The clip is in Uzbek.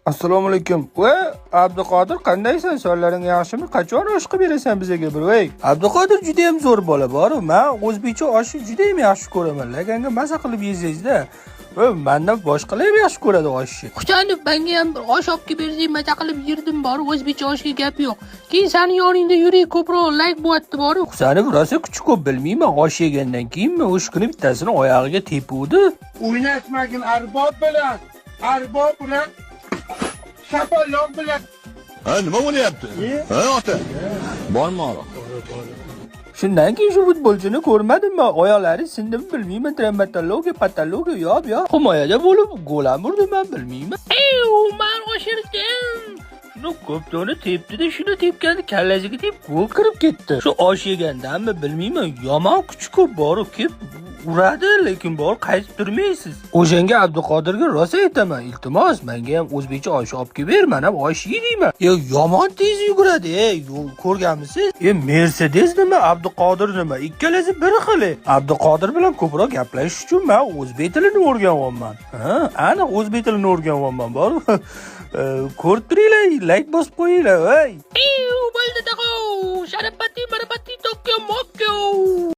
Assalomu alaykum. Va Abduqodir, qandaysan? Sonlaring yaxshimi? Qachon osh qilib berasan bizga bir, voy? Abduqodir juda ham zo'r bola bor. Men o'zbekcha oshni juda ham yaxshi ko'raman. Laganga maza qilib yesangizda. Voy, mendan boshqalar ham yaxshi ko'radi oshni. Husanov, menga ham bir osh olib kelib bersang, maza qilib yerdim bor. O'zbekcha oshga gap yo'q. Keyin sani yoningda yurak ko'proq layk bo'lyapti bor. Husanov rosa kuchi ko'p, bilmayman, osh yegandan keyinmi, o'sha kuni bittasini oyog'iga tepuvdi. O'ynashmagin arbob bilan, arbob bilan, shapaloq bilan. Ha, nima bo'lyapti? Ha, ota. Bormi aroq? Shundan keyin shu futbolchini ko'rmadim man. Oyoqlari sindimi, bilmayman, travmatologiya, patologiya, yo'q, yo'q. Himoyada bo'lib gol ham urdi, man bilmayman. Ey, man oshirdim. Shuni ko'ptoni tepdida, shuni tepganda kallasiga tep gol kirib ketdi. Shu osh yegandanmi, bilmayman, yomon kuchi ko'p borib kelib uradi, lekin bor qaytib turmaysiz. O'shanga Abduqodirga rosa aytaman, iltimos, menga ham o'zbekcha osh olib kelib ber, men ham osh yeyman. E, yomon tez yuguradi, e, ko'rganmisiz? E, Mercedes nima, Abduqodir nima? Ikkalasi bir xil. Abduqodir bilan ko'proq gaplashish uchun men o'zbek tilini o'rganyapman. Ha, aniq o'zbek tilini o'rganyapman, bor. E, ko'rib turinglar, layk bosib qo'yinglar, voy. Ey, bo'ldi tag'o. Sharapati, marapati, Tokyo, Mokyo.